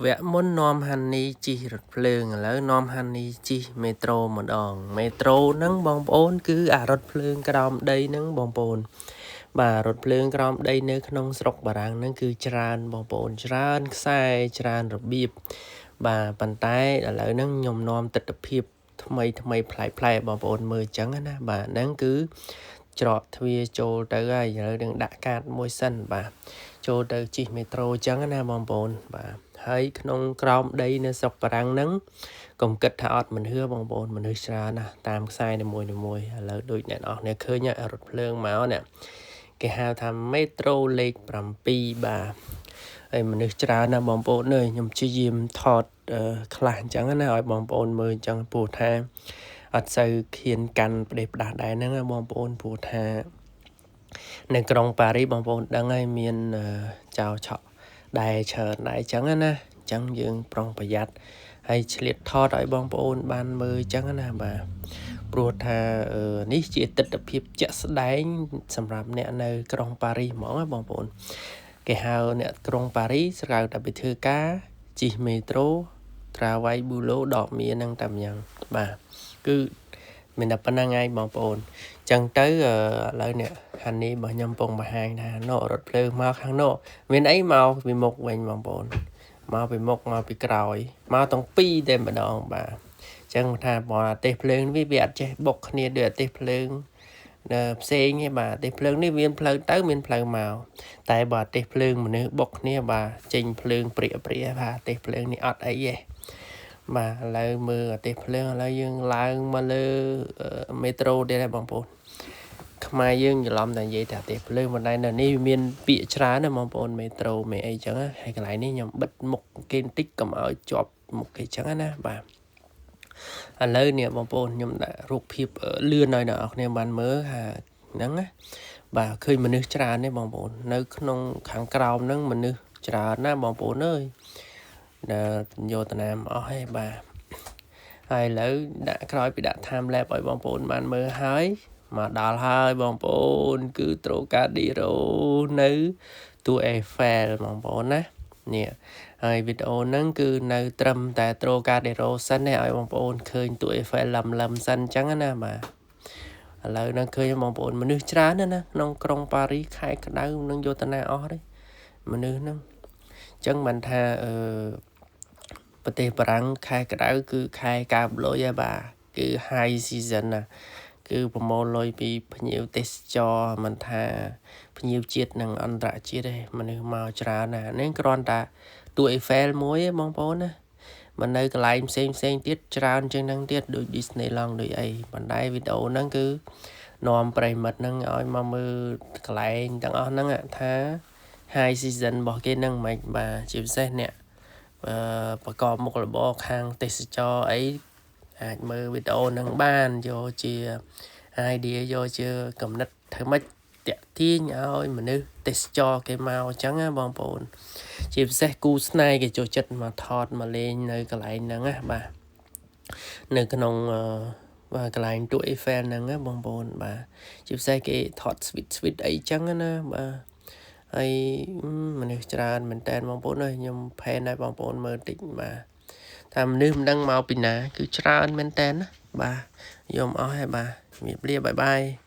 វគ្គមុននាំហាន់នីជិះរថភ្លើងឥឡូវនាំហាន់នីជិះមេត្រូម្ដងមេត្រូហ្នឹងបងប្អូនគឺអារថភ្លើងក្រោមដីហ្នឹងបងប្អូនបាទរថភ្លើងក្រោមដីនៅក្នុងស្រុកបារាំងហ្នឹងគឺច្រើនបងប្អូនច្រើនខ្សែច្រើនរបៀបបាទប៉ុន្តែឥឡូវហ្នឹងខ្ញុំនាំទស្សនភាពថ្មីថ្មីប្លែកប្លែកបងប្អូនមើលអញ្ចឹងណាបាទហ្នឹងគឺច្រកទ្វារចូលទៅហើយឥឡូវនឹងដាក់កាតមួយសិនបាទចូលទៅជិះមេត្រូអញ្ចឹងណាបងប្អូនបាទហើយក្នុងក្រោមដីនៅស្រុកបារាំងហ្នឹងកុំគិតថាអត់មនុស្សបងប្អូនមនុស្សច្រើនណាស់តាមខ្សែនីមួយៗឥឡូវដូចអ្នកនរគ្នាឃើញរថភ្លើងមកនេះគេហៅថាមេត្រូលេខ7បាទហើយមនុស្សច្រើនណាស់បងប្អូនអើយខ្ញុំព្យាយាមថតខ្លះអញ្ចឹងណាឲ្យបងប្អូនមើលអញ្ចឹងព្រោះថាអត់សូវខៀនកាន់ប្រទេសផ្ដាស់ដែរហ្នឹងបងប្អូនព្រោះថានៅក្រុងប៉ារីសបងប្អូនដឹងហើយមានចៅឆក់ដែរច្រើនដែរអញ្ចឹងណាអញ្ចឹងយើងប្រុងប្រយ័ត្នហើយឆ្លៀតថតឲ្យបងប្អូនបានមើលអញ្ចឹងណាបាទព្រោះថានេះជាទស្សនភាពជាក់ស្ដែងសម្រាប់អ្នកនៅក្រុងប៉ារីសហ្មងណាបងប្អូនគេហៅអ្នកក្រុងប៉ារីសស្រាវតែไปធ្វើការជិះមេត្រូត្រាវៃប៊ូឡូដកមៀនឹងតែម្យ៉ាងបាទគឺមានតែប៉ុណ្្នឹងឯងបងប្អូនចឹងទៅឥឡូវនេះហានីរបស់ខ្ញុំពងបង្ហាញថាណូរថភ្លើងមកខាងនោះមានអីមកពីមុខវិញបងប្អូនមកពីមុខមកពីក្រោយមកទាំងពីរតែម្ដងបាទចឹងថាបើអាទេសភ្លើងនេះវាអត់ចេះបុកគ្នាដូចអាទេសភ្លើងផ្សេងទេបាទអាទេសភ្លើងនេះមានផ្លូវទៅមានផ្លូវមកតែបើអាទេសភ្លើងមនុស្សបុកគ្នាបាទចេញភ្លើងព្រាកព្រាបាទអាទេសភ្លើងនេះអត់អីទេបាទឥឡូវមើលអាទេសភ្លើងឥឡូវយើងឡើងមកលើមេត្រូទៀតហើយបងប្អូនខ្មែរយើងច្រឡំតែនិយាយថាអាទេសភ្លើងប៉ុន្តែនៅនេះមានពាក្យច្រើនណាបងប្អូនមេត្រូមេអីចឹងហើយកន្លែងនេះខ្ញុំបិទមុខគេបន្តិចកុំឲ្យជាប់មុខគេចឹងណាបាទឥឡូវនេះបងប្អូនខ្ញុំដាក់រូបភាពលឿនឲ្យអ្នកនរគ្នាបានមើលថាហ្នឹងណាបាទឃើញមនុស្សច្រើនទេបងប្អូននៅក្នុងខាងក្រោមហ្នឹងមនុស្សច្រើនណាបងប្អូនអើយដែលយកតាណាមអស់ហើយបាទហើយឥឡូវដាក់ក្រោយពីដាក់ time lapse ឲ្យបងប្អូនបានមើលហើយមកដល់ហើយបងប្អូនគឺTrocadéro នៅតួ Eiffel បងប្អូនណានេះហើយវីដេអូហ្នឹងគឺនៅត្រឹមតែ Trocadéro សិនទេឲ្យបងប្អូនឃើញតួ Eiffel លំលំសិនអញ្ចឹងណាបាទឥឡូវហ្នឹងឃើញបងប្អូនមនុស្សច្រើនណាស់ណាក្នុងក្រុងប៉ារីសខែក្តៅនឹងយកតាណាអស់ទេមនុស្សហ្នឹងអញ្ចឹងបានថាអឺប្រទេសបារាំងខែក្តៅគឺខែកើបលុយហើយបាទគឺ high season ណាគឺប្រមូលលុយពីភ្ញៀវទេសចរមិនថាភ្ញៀវជាតិនិងអន្តរជាតិទេមនុស្សមកច្រើនណាស់នេះគ្រាន់តែតួ Eiffel មួយឯងបងប្អូនណាមិននៅកន្លែងផ្សេងផ្សេងទៀតច្រើនជាងហ្នឹងទៀតដូច Disneyland ដូចអីប៉ុន្តែវីដេអូហ្នឹងគឺនាំប្រិមិត្តហ្នឹងឲ្យមកមើលកន្លែងទាំងអស់ហ្នឹងថា high season របស់គេហ្នឹងមិនបាទជាពិសេសអ្នកប្រកបមុខរបរខាងទេសចរអីអាចមើលវីដេអូហ្នឹងបានយកជា idea យកជាកំណត់ធ្វើម៉េចតាក់ទាញឲ្យមនុស្សទេសចរគេមកអញ្ចឹងណាបងប្អូនជាពិសេសគូស្នេហ៍គេចូលចិត្តមកថតមកលេងនៅកន្លែងហ្នឹងណាបាទនៅក្នុងបាទកន្លែងតួ Eiffel ហ្នឹងណាបងប្អូនបាទជាពិសេសគេថត sweet sweet អីចឹងណាបាទហើយមនុស្សច្រើនមែនតើបងប្អូនអើយខ្ញុំផែនឲ្យបងប្អូនមើលតិចបាទថាមនុស្សមិនដឹងមកពីណាគឺច្រើនមែនតើណាបាទយកមកអស់ហើយបាទជំរាបលា bye bye.